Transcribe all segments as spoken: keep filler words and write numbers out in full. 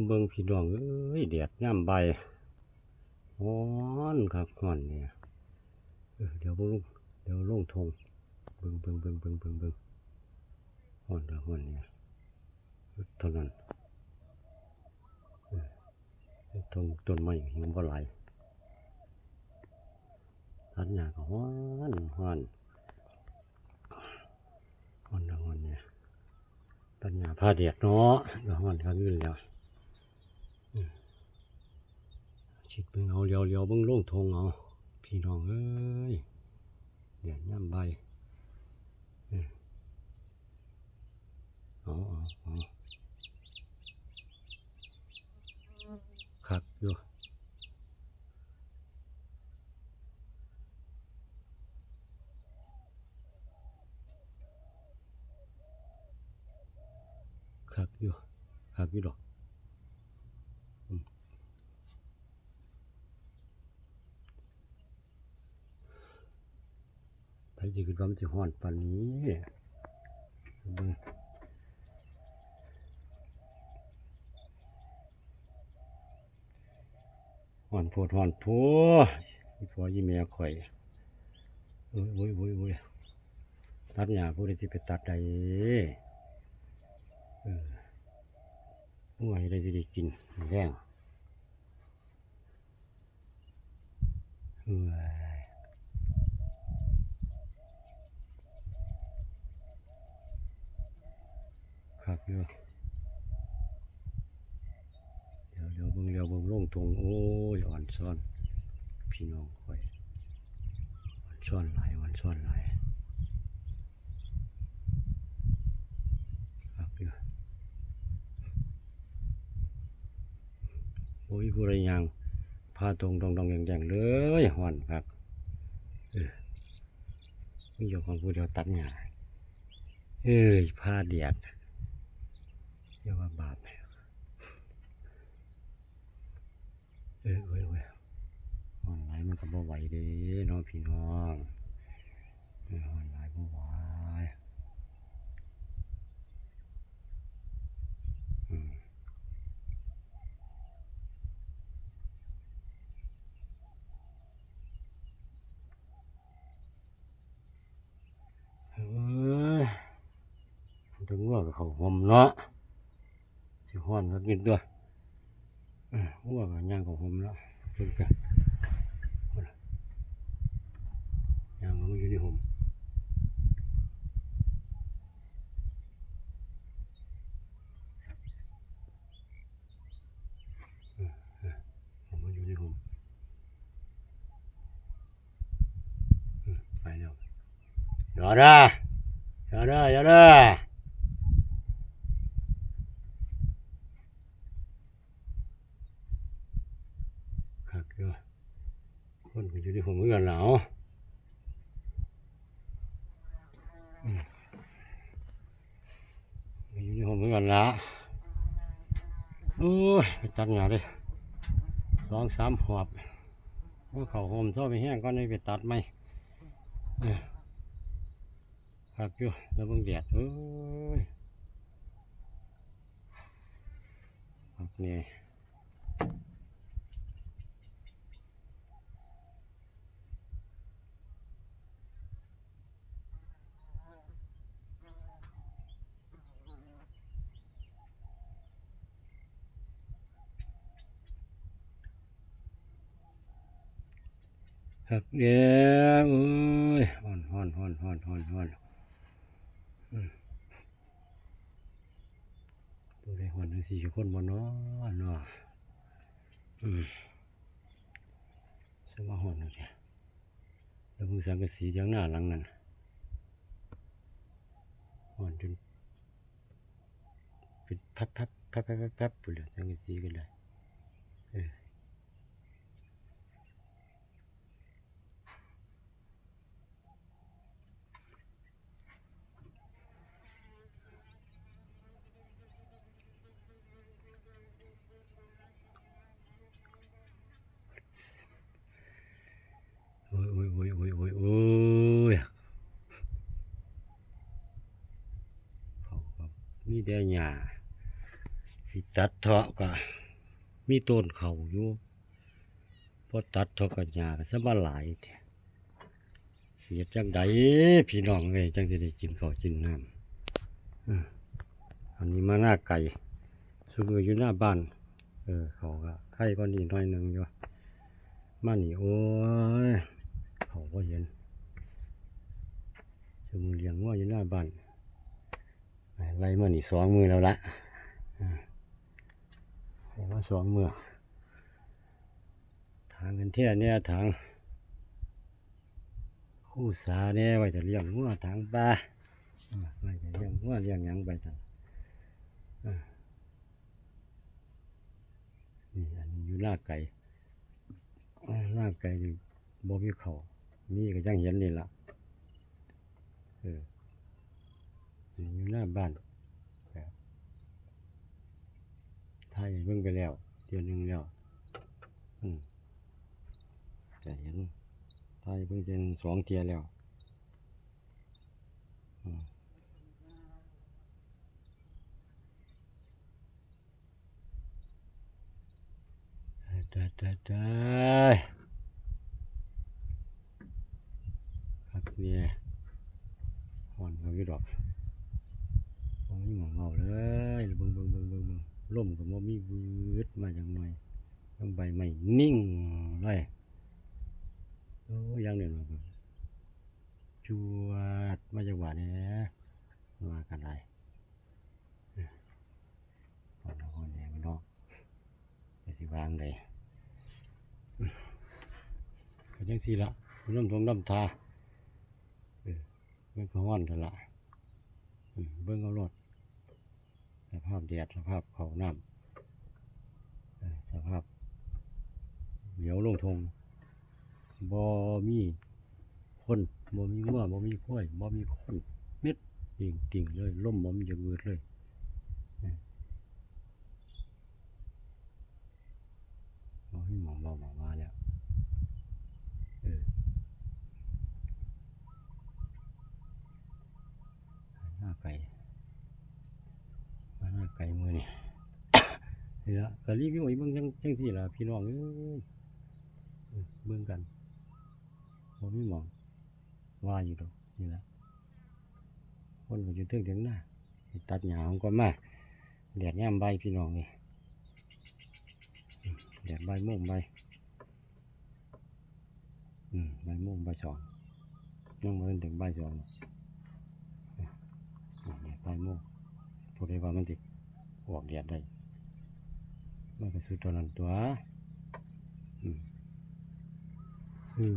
เบิ่งพี่น้องเอ้ย แดดยามบ่าย ฮ้อนคักฮ้อนเนี่ย เออ เดี๋ยวเบิ่ง เดี๋ยวลงทง เบิ่ง เบิ่ง เบิ่ง เบิ่ง เบิ่ง เบิ่ง ฮ้อนคักฮ้อนเนี่ย เท่านั้น เออ ทงต้นไม้ยังบ่หลาย ตัดหญ้าก็ฮ้อนฮ้อน ฮ้อนนะฮ้อนเนี่ย ตัดหญ้าผ่าแดดเนาะ ก็ฮ้อนคักอยู่แล้ว อืม คิดเบิ่งเอา เหลียวๆเบิ่งลงทงเอา พี่น้องเอ้ย แดดยามบ่าย อืม เอา เอา เอา คักอยู่ คักอยู่ คักอยู่ดอก อืม ไผสิคิดว่ามันสิฮ้อนปานนี้ เบิ่ง ฮ้อนโพดฮ้อนโพ อีพ่ออีแม่ข่อย โอ้ย โอ้ย โอ้ย โอ้ย ตัดหญ้าผู้ใดสิไปตัดได้ เออ งัวให้ได้สิได้กินแลง เอ้ย คักอยู่ เดี๋ยว เดี๋ยวเบิ่ง เดี๋ยวเบิ่งลงทง โอ้ย อ่อนซ่อน พี่น้องข่อย อ่อนซ่อนหลาย อ่อนซ่อนหลาย คักอยู่ โอ้ย ผู้ใดย่างผ่าทงดองๆแดงๆเลย ฮ้อนคัก เออ มีเจ้าของผู้เดียวตัดหญ้า เอ้ย ผ่าแดด อย่าว่าบาป เออ เอ้ย เอ้ย ฮ้อนหลายมันก็บ่ไหวเด้เนาะพี่น้อง เออ ฮ้อนหลายบ่ไหว อืม เอ้ย แต่งัวก็เข้าห่มเนาะ สิฮ้อนก็กินตัว เออ งัวก็ย่างเข้าห่มแล้ว เพิ่นก็ ย่างเข้ามาอยู่ในห่ม เออ เออ เข้ามาอยู่ในห่ม เออ ไปแล้ว อย่าเด้อ อย่าเด้อ อย่าเด้อ คักอยู่ คนก็อยู่ในห่มคือกันล่ะ เอ้า อืม อยู่ในห่มคือกันล่ะ โอ้ย ไปตัดหญ้าเด้ สองสามหอบ ว่าเข้าห่มเซาไปแฮงก่อน นี่ไปตัดใหม่ เออ คักอยู่ แล้วเบิ่งแดด เอ้ย คักแน่ คักเด้อ เอ้ย ฮ้อน ฮ้อน ฮ้อน อืม ผู้ใดฮ้อนจังซี่ คนบ่นอนเนาะ อืม สมาฮ้อนจังซี่ แล้วเบิ่งสังกะสีเถียงนาหลังนั่น ฮ้อนจนเป็นพัดๆ พัดๆ ๆ ๆ พู้นแหละ สังกะสีก็ได้ เออ โอ้ย โอ้ย โอ้ย โอ้ย โอ้ย โอ้ย เขาก็มีแต่หญ้า สิตัดเถาะก็มีต้นเข้าอยู่ บ่ตัดเถาะก็หญ้าก็ซะมาหลายแท้ สิเฮ็ดจั่งใดพี่น้องเอ้ย จั่งสิได้กินข้าวกินน้ำ อ่า อันนี้มานาไกล ซุมื้ออยู่หน้าบ้าน เออ เข้าก็ไคกว่านี้หน่อยหนึ่งอยู่ มานี่ โอ้ย เข้าบ่เห็น ซุมื้อเลี้ยงงัวอยู่หน้าบ้าน ไล่มานี่สองมื้อแล้วละ อ่า ไล่มาสองมื้อ ถางกันแท้เนี่ย ถาง คู่สาเนี่ย ไว้จะเลี้ยงงัว ถางปลา อ่า ไว้จะเลี้ยงงัว เลี้ยงหยังไปซั่น อ่า นี่ อันนี้อยู่หน้าไกล อ่า หน้าไกลนี่บ่มีเข้า มีก็จั่งเห็นนี่ล่ะ เออ นี่อยู่หน้าบ้าน ครับ ถ่ายให้เบิ่งไปแล้ว เทื่อหนึ่งแล้ว อืม ก็เห็น ถ่ายให้เบิ่งเทื่อหนึ่งสองเทื่อแล้ว อืม ตาย ตาย ตาย ตาย คักเนี่ย ฮ้อนเขาอยู่ดอก บ่มีหม่องเว้าเลย เบิ่ง เบิ่ง เบิ่ง เบิ่ง เบิ่ง ลมก็บ่มี วืดมาจักหน่อย ทั้งใบไม้นิ่งเลย โอ้ย อย่างเดียวเลย จวดมาจักบาดเนี่ย ว่ากันหลาย ฮ้อน ฮ้อนแหงเนาะ จะสิวางใด ก็จั่งซี้ละ ลมทงลมทา เออ มันก็ฮ้อนแล้วล่ะ อืม เบิ่งเอาโลด สภาพแดด สภาพเข้าน้ำ เออ สภาพ เหลียวลงทง บ่มีคน บ่มีงัว บ่มีควาย บ่มีคน เม็ด ติ่งๆ เลย ลมบ่มีจักวืดเลย เออ บ่มีหม่องเว้าหม่องว่าแล้ว เออ หน้าไกล มาหน้าไกลมื้อนี้ นี่ละ ก็รีวิวให้เบิ่งจั่ง จั่งซี้ล่ะ พี่น้องเอ้ย เบิ่งกัน บ่มีหม่อง ว่าอยู่ดอก นี่ละ คนก็อยู่เทิงเถียงนา ไปตัดหญ้าของก่อนมา แดดยามบ่ายพี่น้องเอ้ย แดดบ่ายโมงบ่าย อืม บ่ายโมงบ่ายสอง ยังบ่ทันถึงบ่ายสอง อืม แดดบ่ายโมง ผู้ใดว่ามันสิออกแดดได้ มันก็สุดเท่านั้นตั๊ว อืม คือ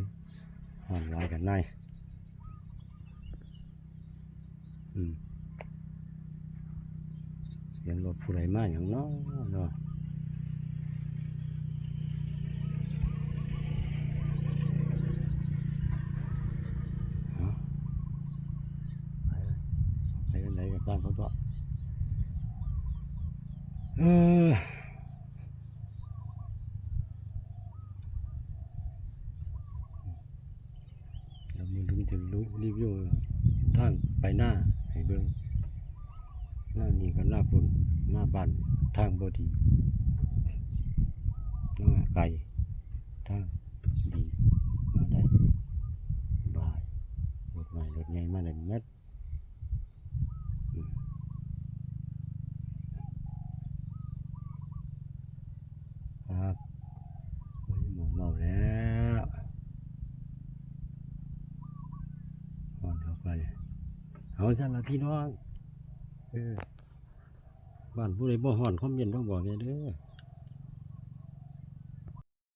ฮ้อนหลายกันนาย อืม เสียงรถผู้ใดมาหยังน้อเนาะ เอา ไปทางใดก็ตามเขาตั๊ว เออ เดี๋ยวมื้ออื่นจะรีวิวทางไปนาให้เบิ่ง นานี่ก็นาพุ้น นาบ้าน ทางบ่ดี นาไกล ทางดี มาได้สบาย รถน้อยรถใหญ่มาได้หมด อืม ครับ บ่มีหม่องเว้าแล้ว ฮ้อนเข้าไป เอาซั่นล่ะพี่น้อง เออ บ้านผู้ใดบ่ฮ้อน คอมเมนต์มาบอกแหน่เด้อ